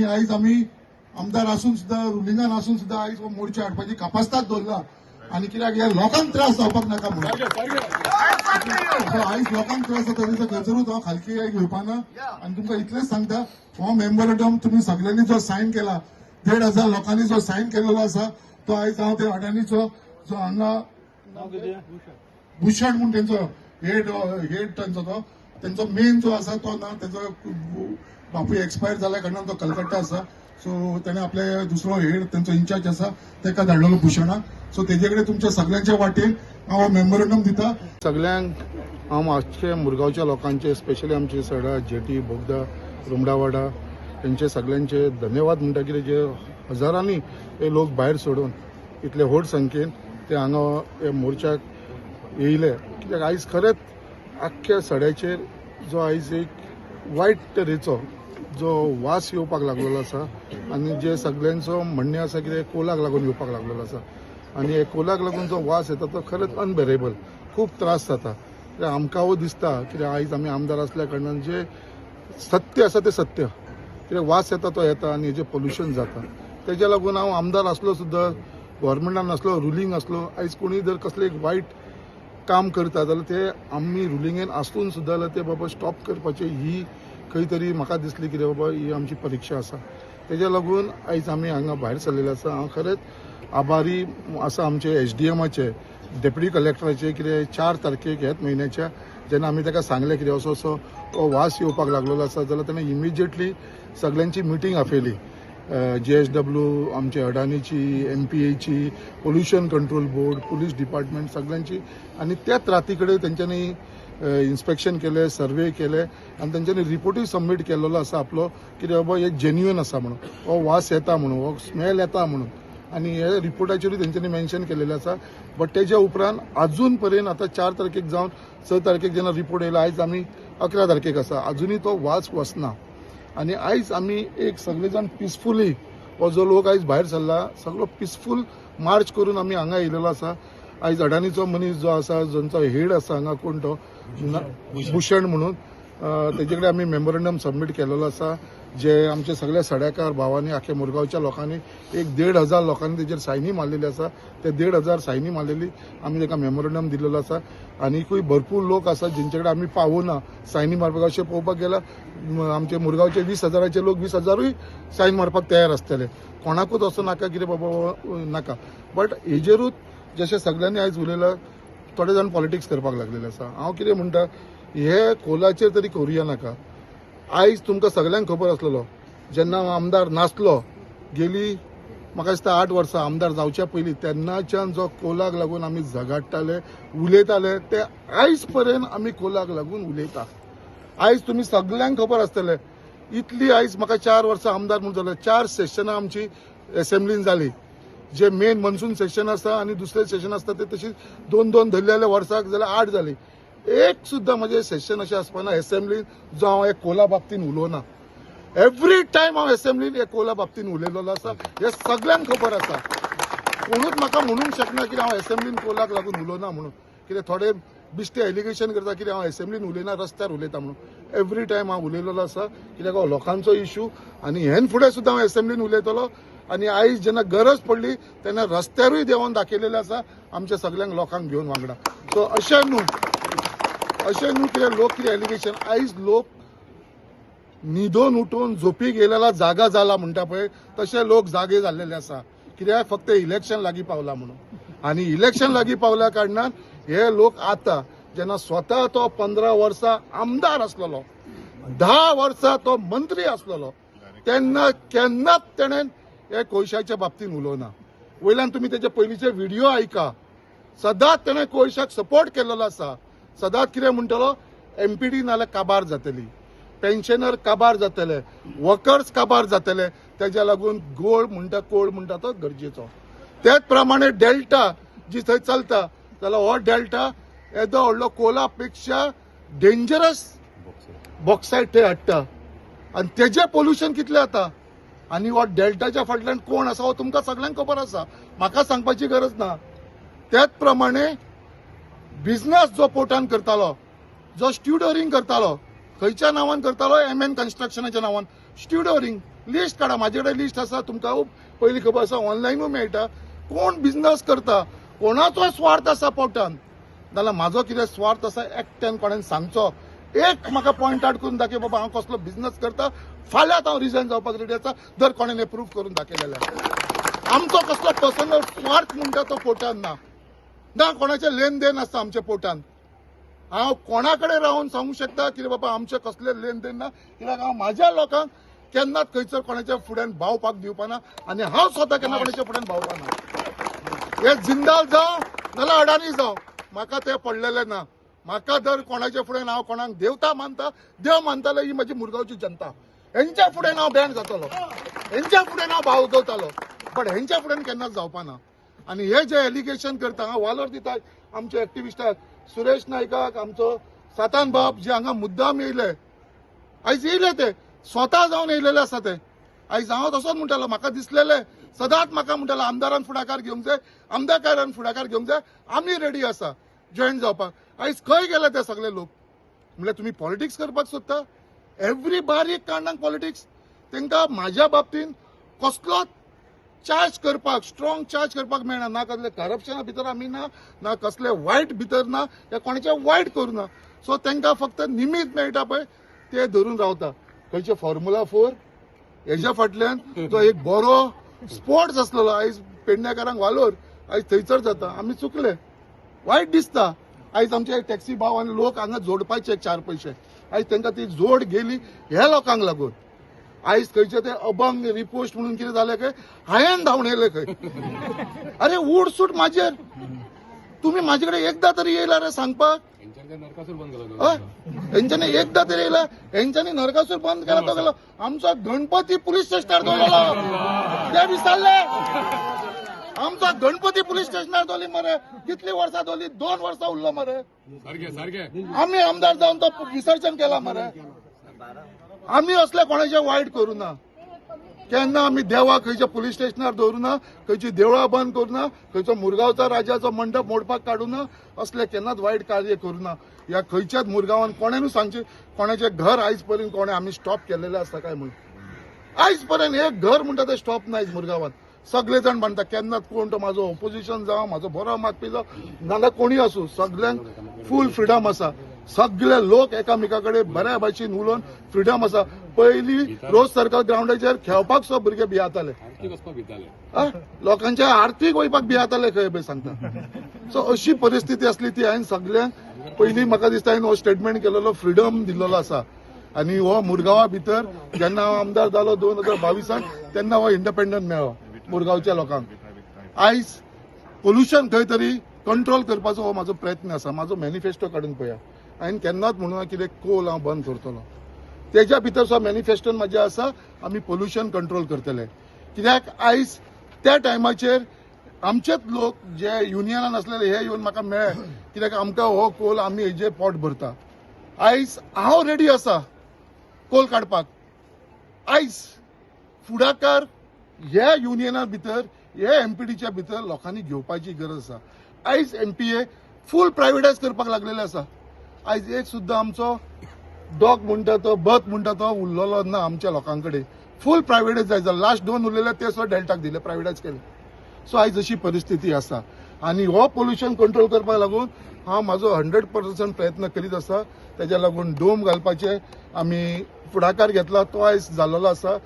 आयज आमी आमदार आसून सुद्दां, रुलिंगान आसून सुद्दां आयज हो मोर्चा हाडपाची कापास्ताद दवरला आनी कित्याक ह्या लोकांक त्रास जावपाक नाका म्हणून. सो आयज लोकांक त्रास जाता तेजो खंयसरूच हांव खालकी घेवपा ना. आनी तुमकां इतलेंच सांगता, हो मेमोरंडम तुमी सगळ्यांनी जो सायन केला, 1500 लोकांनी जो सायन केलेलो आसा, तो आयज हांव ते अडानीचो जो हांगा भूषण म्हूण तेंचो हेड, हेड तांचो, तो तेंचो मेन जो आसा तो ना, तेजो बापूय एक्सपायर जाल्या कारणान तो कलकत्ता आसा. सो तेणे आपले दुसरो हेड तेंचो इन्चार्ज आसा तेका धाडलेलो भूषणाक. सो तेजे कडेन तुमच्या सगळ्यांच्या वाटेन हांव मेमोरंडम दिता. सगळ्यांक हांव आजचे मुरगांवच्या लोकांचे, स्पेशली आमचे सडा, जेटी, बोगदा, रुमडावाडा हेंचे सगळ्यांचे धन्यवाद म्हणटा, कितें जे हजारांनी हे लोक भायर सोडून इतले व्हड संख्येन ते हांगा हे मोर्चाक येयले. कित्याक आयज खरेंच आख्ख्या सड्याचेर जो आयज एक वायट तरेचो जो वास येवपाक लागलेलो आसा आनी जे सगळ्यांचो म्हणणें आसा कितें कोलाक लागून येवपाक लागलेलो आसा आनी हे कोलाक लागून जो वास येता तो खरेंच अनबेरेबल, खूब त्रास जाता. कित्याक आमकां दिसता कित्याक आयज आमी आमदार आसल्या कारणान जे सत्य आसा तें सत्य, कित्याक वास येता तो येता आनी हेजें पोल्युशन जाता. तेज्या लागून हांव आमदार आसलो सुद्दां, गोवोरमेंटान आसलो, रुलींग आसलो, आयज कोणूय जर कसलें एक वायट काम करता जाल्यार ते आमी रुलिंगेन आसून सुद्दां जाल्यार ते बाबा स्टॉप करपाची ही खंय तरी म्हाका दिसली कितें बाबा ही आमची परिक्षा आसा. तेज्या लागून आयज आमी हांगा भायर सरलेले आसा. हांव खरेंच आभारी आसा आमचे एसडीएमाचे, डेप्युटी कलेक्टराचे, कितें 4 तारखेक ह्याच म्हयन्याच्या जेन्ना आमी ताका सांगलें कितें असो असो हो वास येवपाक लागलेलो आसा जाल्यार ताणें इमिजिएटली सगळ्यांची मिटींग आपयली, जेएसडब्ल्यू, आमचे अडानीची, एमपीएची, pollution control board, police department, सगळ्यांची. आनी त्याच राती कडेन तेंच्यांनी इन्स्पेक्शन केलें, सर्वे केले आनी तेंच्यांनी रिपोर्टूय सबमीट केलेलो आसा आपलो, कितें बाबा हे जेन्युइन आसा म्हणून, हो वास येता म्हणून, हो स्मेल येता म्हणून. आनी हे रिपोर्टाचेरूय तेंच्यांनी मेन्शन केलेलें आसा. बट तेज्या उपरांत अजून पर्यंत आतां 4 तारखेक जावन 6 तारखेक जेन्ना रिपोर्ट येयला, आयज आमी 11 तारखेक आसा, अजुनूय तो वास वचना. आनी आयज आमी एक सगळे जाण पिसफुली हो जो लोक आयज भायर सरला, सगळो पिसफूल मार्च करून आमी हांगा येयलेलो आसा. आयज अडानीचो मनीस जो आसा, जांचो हेड आसा हांगा, कोण तो भूषण म्हणून, तेजे कडेन आमी मेमोरंडम सबमीट केलेलो आसा, जे आमचे सगळ्या सड्याकार भावांनी, आख्या मुरगांवच्या लोकांनी, एक 1500 लोकांनी तेजेर सायनी मारलेली आसा. ते 1500 सायनी मारलेली आमी ताका मेमोरंडम दिलेलो आसा. आनीकूय भरपूर लोक आसा जेंचे कडेन आमी पावना सायनी मारपाक. अशें पळोवपाक गेल्यार आमचे मुरगांवचे 20 हजाराचे लोक 20 हजारूय सायन मारपाक तयार आसतले. कोणाकूच असो नाका कितें बाबा नाका. बट हेजेरूच जशें सगळ्यांनी आयज उलयलां, थोडे जाण पॉलिटिक्स करपाक लागलेले आसा. हांव कितें म्हणटा, हे कोलाचेर तरी करुया नाका. आयज तुमकां सगळ्यांक खबर आसलेलो, जेन्ना हांव आमदार नासलो, गेली म्हाका दिसता 8 वर्सां आमदार जावच्या पयलीं, तेन्नाच्यान जो कोलाक लागून आमी झगडटाले, उलयताले, ते आयज पर्यंत आमी कोलाक लागून उलयता. आयज तुमी सगळ्यांक खबर आसतलें, इतली आयज म्हाका 4 वर्सां आमदार म्हूण जालें, चार सेशनां आमची एसेंब्लीन जाली. जे मेन मनसून सेशन आसता आनी दुसरे सेशन आसता ते तशी दोन दोन धरले जाल्यार वर्साक जाल्यार आठ जाली. एक सुद्दां म्हजें सेशन अशें आसपाना एसेंब्लीन जो हांव एक कोला बाबतीन उलोवना. एवरी टायम हांव एसेंब्लीन एक कोला बाबतीन उलयलेलो आसा, हें सगळ्यांक खबर आसा. कोणूच म्हाका म्हणूंक शकना की हांव एसेंब्लीन कोलाक लागून उलोवना म्हणून. कितें थोडे बिश्टे एलिगेशन करता कितें हांव एसेंब्लीन उलयना, रस्त्यार उलयता म्हणून. एवरी टायम हांव उलयलेलो आसा, कित्याक हो लोकांचो इशू आनी हेन फुडें सुद्दां हांव एसेंब्लीन उलयतलो. आनी आयज जेन्ना गरज पडली तेन्ना रस्त्यारूय देंवोन दाखयलेलें आसा आमच्या सगल्यांक लोकांक घेवन वांगडा. सो अशें न्हू कितें लोक कितें एलिगेशन. आयज लोक न्हिदोन उठून झोपी गेलेला जागा जाला म्हणटा पळय, तशे लोक जागे जाल्लेले आसा. कित्याक फक्त इलेक्शन लागीं पावला म्हणून. आनी इलेक्शन लागीं पावल्या कारणान हे लोक आतां जेन्ना स्वता तो 15 वर्सां आमदार आसलेलो, 10 वर्सां तो मंत्री आसलेलो, तेन्ना केन्नाच तेणें हे कोळशाच्या बाबतीन उलोवना. वयल्यान तुमी तेजे पयलींचे व्हिडिओ आयका, सदांच तेणें कोळशाक सपोर्ट केल्लो आसा. सदांच कितें म्हणटलो, एमपीडी नाल्यार काबार जातली, पेन्शनर काबार जातले, वर्कर्स काबार जातले, तेज्या लागून गोळ म्हणटा, कोळ म्हणटा तो गरजेचो. त्याच प्रमाणे डेल्टा जी थंय चलता जाल्यार हो डेल्टा येदो व्हडलो कोला पेक्षा डेंजरस बॉक्सायट थंय हाडटा आनी तेजें पोल्युशन कितलें जाता. आनी हो डेल्टाच्या फाटल्यान कोण आसा हो तुमकां सगळ्यांक खबर आसा, म्हाका सांगपाची गरज ना. त्याच प्रमाणे बिझनस जो पोर्टान करतालो, जो स्टिवडोरिंग करतालो, खंयच्या नांवान करतालो? एम एन कन्स्ट्रक्शनाच्या नांवान स्टिवडोरिंग. लिस्ट काडा, म्हाजे कडेन लिस्ट आसा, तुमकां पयली खबर आसा, ऑनलायनूय मेळटा. कोण बिजनस करता, कोणाचो स्वार्थ आसा पोटान, नाल्यार म्हाजो कितें स्वार्थ आसा एकट्यान कोणेन सांगचो, एक म्हाका पॉयंट आउट करून दाखय बाबा हांव कसलो बिजनस करता, फाल्यांत हांव रिजायन जावपाक रेडी आसा जर कोणें प्रूफ करून दाखयलें जाल्यार. आमचो कसलो पर्सनल स्वार्थ म्हणटा तो पोटान ना, ना कोणाचें लेन then आसता आमच्या पोटान. हांव कोणा कडेन रावन सांगूंक शकता कितें बाबा आमचें कसलें लेन then ना, कित्याक हांव म्हाज्या लोकांक केन्नाच खंयसर कोणाच्या फुड्यान भावपाक दिवपाना आनी हांव स्वता केन्ना कोणाच्या फुड्यान भावपाना. हे जिंदाल जावं नाल्यार अडानी जावं, म्हाका तें पडलेलें ना. म्हाका जर कोणाच्या फुड्यान हांव कोणाक देवता मानता, देव मानतालो ही म्हजी मुरगांवची जनता, हेंच्या फुड्यान हांव बँड जातलो, हेंच्या फुड्यान हांव भाव उदवतालो, बट हेंच्या फुड्यान केन्नाच जावपाना. आनी हे जे एलिगेशन करता, हांव वालोर दिता आमच्या एक्टिविस्टाक, सुरेश नायकाक, आमचो सातान बाब जे हांगा मुद्दाम येयले, आयज येयले ते स्वता जावन येयलेले आसा ते. आयज हांव तसोच म्हणटालो, म्हाका दिसलेले सदांच म्हाका म्हणटालो आमदारान फुडाकार घेवंक जाय, आमदारान फुडाकार घेवंक जाय, आमी रेडी आसा जॉयन जावपाक. आयज खंय गेले ते सगळे लोक? म्हणल्यार तुमी पॉलिटिक्स करपाक सोदता, एवरी बारीक कारणाक पॉलिटिक्स. तांकां म्हाज्या बाबतीन कसलोच चार्ज करपाक, स्ट्रॉंग चार्ज करपाक मेळना, ना कसले करप्शना भितर आमी ना, ना कसले वायट भितर ना, या कोणाचे वायट करूं ना. सो तांकां फक्त निमीत मेळटा पळय ते धरून रावता. खंयचे फॉर्मुला 4 हेज्या फाटल्यान तो एक बरो स्पोर्ट्स आसलेलो, आयज पेडण्याकारांक वालोर आयज थंयसर जाता. आमी चुकले, वायट दिसता. आयज आमचे टॅक्सी भाव आनी लोक हांगा जोडपाचे 4 पयशे, आयज तांकां ती जोड गेली ह्या लोकांक लागून. आयज खंयचे ते अभंग रिपोस्ट म्हणून कितें जालें खंय, हांवें धांवणयलें खंय. अरे उडसूट म्हाजेर, तुमी म्हाजे कडेन एकदां तरी येयला रे सांगपाक? हेंच्यांनी एकदां तरी येयला? हेंच्यांनी नरकासूर बंद केला तो गेलो, आमचो गणपती पुलीस स्टेशनार दवरलो ते विसरले. आमचो गणपती पुलीस स्टेशनार दवरली मरे, कितली वर्सां दवरली? 2 वर्सां उरलो मरे. आमी आमदार जावन तो विसर्जन केला मरे. आमी असले कोणाचे वायट करूं ना केन्ना. आमी देवा खंयच्या पुलीस स्टेशनार दवरूं ना, खंयची देवळां बंद करूं ना, खंयचो मुरगांवचा राजाचो मंडप मोडपाक काडूं ना, असले केन्नाच वायट कार्य करूं ना. ह्या खंयच्याच मुरगांवान कोणेनूय सांगचें कोणाचें घर आयज पर्यंत कोणें आमी स्टॉप केलेलें आसता काय म्हूण. आयज पर्यंत एक घर म्हणटा तें स्टॉप ना आयज मुरगांवान. सगळे जाण बांदता, केन्नाच कोण तो म्हाजो ओपोजिशन जावं, म्हाजो बरो मागपी जावं, नाजाल्यार कोणूय आसूं, सगल्यांक फूल फ्रिडम आसा. सगळे लोक एकामेका कडेन बऱ्या भाशेन उलोवन फ्रिडम आसा. पयली रोज सर्कल ग्रावंडाचेर खेळपाक सुद्दां भुरगे भियाताले, लोकांच्या आरतीक वयपाक भियाताले खंय पळय सांगता. सो अशी परिस्थिती आसली ती हांवें सगल्यांक पयलीं म्हाका दिसता हांवें हो स्टेटमेंट केलेलो, फ्रिडम दिल्लो आसा. आनी हो मुरगांवा भितर जेन्ना हांव आमदार जालो 2022 तेन्ना हो इंडिपेंडंट मेळ्ळो मुरगांवच्या लोकांक. आयज पोल्युशन खंय तरी कंट्रोल करपाचो हो म्हाजो प्रयत्न आसा. म्हाजो मॅनिफेस्टो काडून पळया, हांवें केन्नाच म्हणूना कितें कोल हांव बंद करतलो. तेज्या भितर सुद्दां मॅनिफेस्टोन म्हाजें आसा आमी पोल्युशन कंट्रोल करतले. कित्याक आयज त्या टायमाचेर आमचेच लोक जे युनियनान आसलेले हे येवन म्हाका मेळ्ळे, कित्याक आमकां हो कोल आमी हेजेर पोट भरता. आयज हांव रेडी आसा कोल काडपाक. आयज फुडाकार ह्या युनियना भितर, ह्या एमपीडीच्या भितर लोकांनी घेवपाची गरज आसा. आयज एमपीए फूल प्रायवेटायज करपाक लागलेले आसा. आयज एक सुद्दां आमचो डॉग म्हणटा तो, बथ म्हणटा तो उरलेलो ना आमच्या लोकां कडेन. फूल प्रायवेटायज जायत जाला. लास्ट 2 उरलेले ते सुद्दां डेल्टाक दिले, प्रायवेटायज केले. सो आयज अशी परिस्थिती आसा आनी हो पोल्युशन कंट्रोल करपाक लागून हांव म्हाजो 100% प्रयत्न करीत आसा. तेज्या लागून डोम घालपाचे आमी फुडाकार घेतला, तो आयज जाल्लो आसा.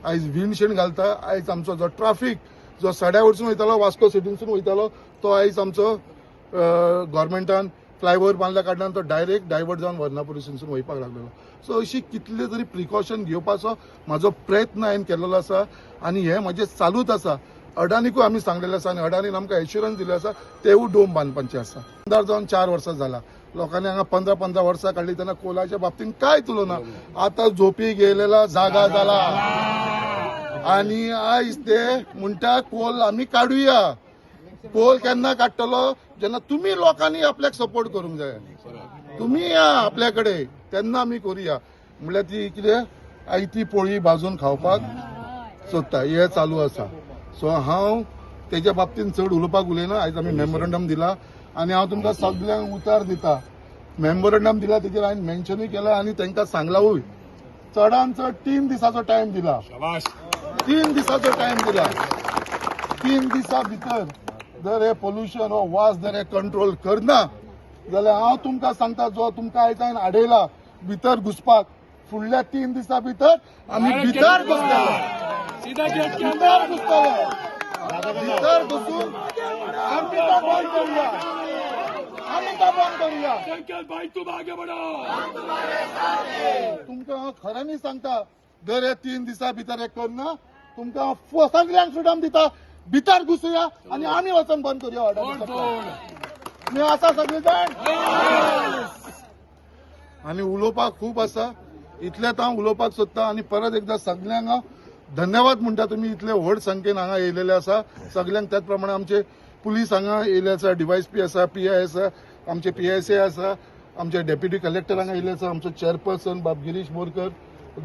आयज विंडशील्ड घालता. आयज आमचो जो ट्राफीक जो सड्या वरसून वयतालो, वास्को सिटीनसून वयतालो, तो आयज आमचो गव्हर्मेंटान फ्लायओवर बांदल्या कारणान तो डायरेक्ट डायवर्ट जावन वर्णापुरीसून वयपाक लागलेलो. सो अशी कितले तरी प्रिकॉशन घेवपाचो म्हाजो प्रयत्न हांवें केलेलो आसा आनी हें म्हाजें चालूच आसा. अडानीकूय आमी सांगलेलें आसा आनी अडानीन आमकां एश्युरन्स दिल्लें आसा तेवूय डोम बांदपाचे आसा. आमदार जावन 4 वर्सां जाला, लोकांनी हांगा 15-15 वर्सां काडली तेन्ना कोलाच्या बाबतीन कांयच उलोवना. आतां झोपी गेलेला जागा जाला आनी आयज ते म्हणटा कोल आमी काडुया. कोल केन्ना काडटलो? जेन्ना तुमी लोकांनी आपल्याक सपोर्ट करूंक जाय. तुमी या आपल्या कडेन तेन्ना आमी करुया. म्हणल्यार ती कितें आयती पोळी भाजून खावपाक सोदता, हें चालू आसा. सो हांव तेज्या बाबतीन चड उलोवपाक उलयना. आयज आमी मेमोरंडम दिला आनी हांव तुमकां सगल्यांक उतार दिता. मेमोरंडम दिला तेजेर हांवें मेन्शनूय केला आनी तांकां सांगलावूय चडान चड 3 दिसाचो टायम दिला. 3 दिसाचो टायम दिला. 3 दिसा भितर जर हे पोल्युशन हो वास जर हे कंट्रोल करना जाल्यार हांव तुमकां सांगता, जो तुमकां आयज हांवें आडयला भितर घुसपाक, फुडल्या 3 दिसा भितर आमी भितर घुसतले, भितर घुसतले. भितर घुसून आमी तो बंद करूया, आमी तो बंद करूया. भाई, तुम आगे बढ़ो. तुमकां हांव खऱ्यांनी सांगता, जर हे 3 दिसा भितर हे करना, तुमकां हांव सगळ्यांक फ्रिडम दिता. भितर घुसूया आनी आमी वचून बंद करूया अडाणी. मी आसा सगळे जाण आनी उलोवपाक खूब आसा, इतलेंच हांव उलोवपाक सोदता. आनी परत एकदा सगल्यांक हांव धन्यवाद म्हणटा, तुमी इतले व्हड संख्येन हांगा येयलेले आसा सगल्यांक. त्याच प्रमाणे आमचे पुलीस हांगा येयले आसा, डीवायएसपी आसा, पीआय आसा, आमचे पीएसए आसा, आमचे डेप्युटी कलेक्टर हांगा येयले आसा, आमचो चेअरपर्सन बाब गिरीश बोरकर,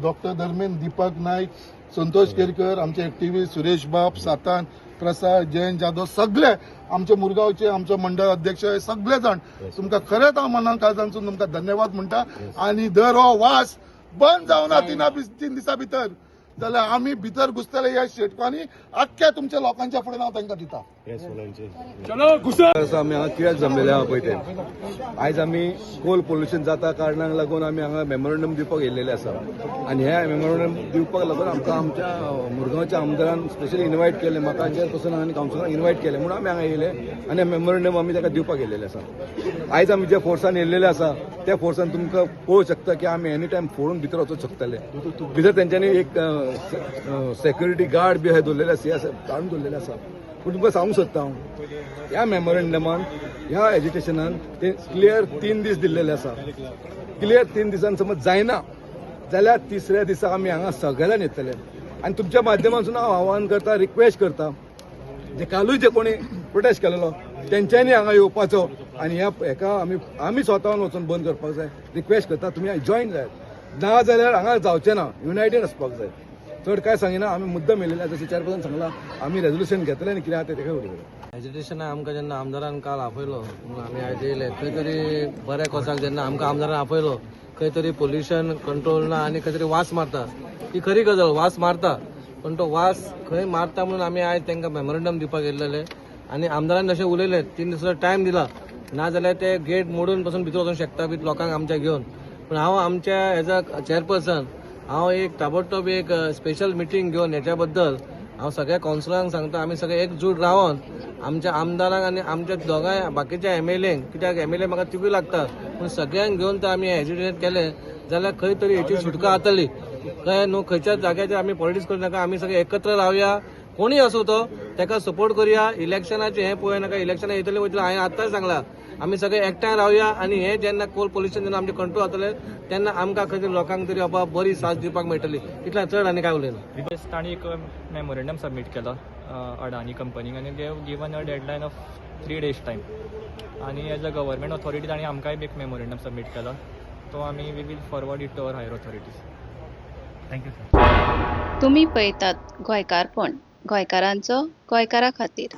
डॉक्टर धर्मेंद्र, दीपक नायक, संतोष केरकर, आमचे एक्टिव्हिस्ट सुरेश बाब, सातान प्रसाद, जयंत जाधव, सगळे आमचे मुरगांवचे आमचो मंडळ अध्यक्ष, हे सगळे जाण, तुमकां खरेंच हांव मनान काळजांतसून तुमकां धन्यवाद म्हणटा. आनी दर हो वास बंद जावना 3 दिसा भितर जाल्यार आमी भितर घुसतले ह्या शेटकांनी अख्ख्या तुमच्या लोकांच्या फुडें हांव तांकां दिता. चलो घुसो. आसा आमी हांगा कित्याक जमलेले आहा पळय ते, आयज आमी कोल पोल्युशन जाता कारणाक लागून आमी हांगा मेमोरंडम दिवपाक येयलेले आसा. आनी हे मेमोरंडम दिवपाक लागून आमकां आमच्या मुरगांवच्या आमदारान स्पेशली इन्वायट केलें. म्हाका चेअरपर्सन आनी कावन्सिलरान इन्वायट केलें म्हणून आमी हांगा येयले आनी मेमोरंडम आमी ताका दिवपाक येयलेले आसा. आयज आमी ज्या फोर्सान येयलेले आसा त्या फोर्सान तुमकां पळोवंक शकता की आमी एनी टायम फोडून भितर वचूंक शकतले. भितर तेंच्यांनी एक सेक्युरिटी गार्ड बी अशें दवरलेले आसा, काडून दवरलेले आसा. पूण तुमकां सांगूंक सोदता हांव, ह्या मेमोरंडमान, ह्या एजिटेशनान ते क्लियर 3 दीस दिल्लेले आसा. क्लियर 3 दिसान समज जायना जाल्यार तिसऱ्या दिसा आमी हांगा सगळ्यान येतले. आनी तुमच्या माध्यमांतून हांव आवाहन करता, रिक्वेस्ट करता, जे कालूय जे कोणी प्रोटेस्ट केलेलो तेंच्यांनी हांगा येवपाचो आनी ह्या हेका आमी आमी स्वताहून वचून बंद करपाक जाय. रिक्वेस्ट करता, तुमी जॉयन जायात, ना जाल्यार हांगा जावचें ना. युनायटेड आसपाक जाय. चड काय सांगिना, आमी मुद्दम येयलेले. जशें चेअरपर्सन सांगला, आमी रेजोल्युशन घेतलें आनी कितें आहा तें तेका उलयतले. एजिटेशनाक आमकां जेन्ना आमदारान काल आपयलो म्हणून आमी आयज येयले. खंय तरी बऱ्या कोसाक जेन्ना आमकां आमदारान आपयलो, खंय तरी पोल्युशन कंट्रोल ना आनी खंय तरी वास मारता. ही खरी गजाल, वास मारता, पण तो वास खंय मारता म्हणून आमी आयज तांकां मेमोरंडम दिवपाक येयलेले. आनी आमदारान जशें उलयले, 3 दिसाचो टायम दिला, ना जाल्यार ते गेट मोडून पासून भितर वचूंक शकता बी लोकांक आमच्या घेवन. पूण हांव आमच्या एज अ चेअरपर्सन हांव एक ताबडतोब एक स्पेशल मिटींग घेवन हेच्या बद्दल हांव सगळ्या कावन्सिलरांक सांगता, आमी सगळे एकजूट रावन आमच्या आमदारांक आनी आमच्या दोगांय बाकीच्या एमएलएंक, कित्याक एमएलए म्हाका तिगूय लागता, पूण सगळ्यांक घेवन तर आमी एजिटेट केलें जाल्यार खंय तरी हेची सुटका जातली. कळ्ळें न्हू? खंयच्याच जाग्याचेर आमी पॉलिटिक्स करूं नाका. आमी सगळे एकत्र रावया. कोणूय आसूं, तो ताका सपोर्ट करुया. इलेक्शनाचें हें पळय नाका, इलेक्शनां येतले वयतले. हांवें आत्तांच सांगलां, आमी सगळे एकठांय रावया आनी हे जेन्ना कोल पोल्युशन जेन्ना आमचें कंट्रोल जातलें तेन्ना आमकां खंय तरी लोकांक तरी बाबा बरी साथ दिवपाक मेळटली. इतलें, चड आनी काय उलयना. बस तांणी एक मेमोरेंडम सबमीट केला अडानी कंपनीक आनी they have given a deadline of 3 days time. आनी एज अ गव्हर्मेंट ऑथॉरिटी तांणी आमकांय बी एक मेमोरेंडम सबमीट केला, तो आमी we will forward it to our higher authorities. तुम्ही पळयतात गोंयकारपण, गोंयकारांचो गोंयकारा खातीर.